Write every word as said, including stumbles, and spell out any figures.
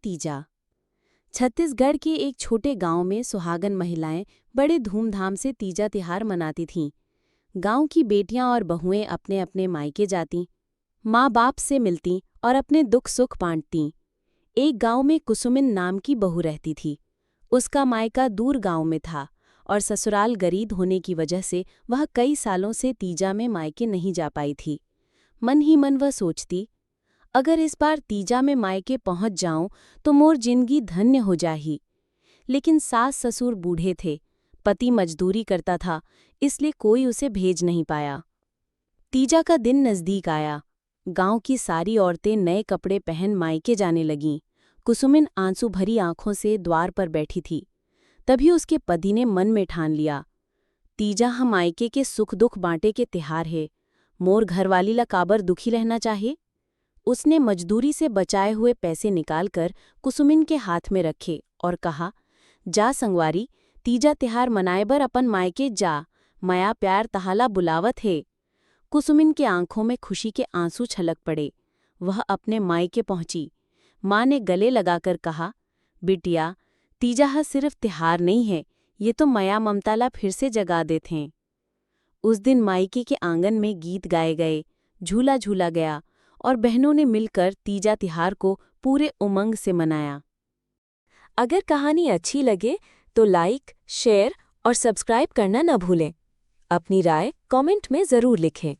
तीजा। छत्तीसगढ़ के एक छोटे गांव में सुहागन महिलाएं बड़े धूमधाम से तीजा तिहार मनाती थीं। गांव की बेटियां और बहुएं अपने-अपने मायके जातीं, माँ-बाप से मिलतीं और अपने दुख-सुख बांटतीं। एक गांव में कुसुमिन नाम की बहू रहती थी। उसका मायका दूर गांव में था और ससुराल गरीब होने की वजह से वह कई सालों से तीजा में मायके नहीं जा पाई थी। मन ही मन वह सोचती, "अगर इस बार तीजा में मायके पहुंच जाऊं तो मोर जिंदगी धन्य हो जाही।" लेकिन सास-ससुर बूढ़े थे, पति मजदूरी करता था, इसलिए कोई उसे भेज नहीं पाया। तीजा का दिन नजदीक आया। गांव की सारी औरतें नए कपड़े पहन मायके जाने लगीं। कुसुमिन आंसू भरी आंखों से द्वार पर बैठी थी। तभी उसके पति ने मन में ठान लिया, "तीजा ह मायके के सुख-दुख बांटे के तिहार हे। मोर घरवाली ला काबर दुखी रहना चाहे?" उसने मजदूरी से बचाए हुए पैसे निकालकर कुसुमिन के हाथ में रखे और कहा, "जा संगवारी, तीजा तिहार मनाए बर अपन मायके जा, मया प्यार तहाला बुलावत हे।" कुसुमिन के आंखों में खुशी के आंसू छलक पड़े। वह अपने मायके पहुंची। माँ ने गले लगाकर कहा, "बिटिया, तीजा ह सिर्फ तिहार नहीं है, ये तो मया ममता ला फिर से जगा देथे।" उस दिन मायके के आंगन में गीत गाए गए, झूला झूला गया और बहनों ने मिलकर तीजा तिहार को पूरे उमंग से मनाया। अगर कहानी अच्छी लगे तो लाइक, शेयर और सब्सक्राइब करना न भूलें। अपनी राय कमेंट में जरूर लिखें।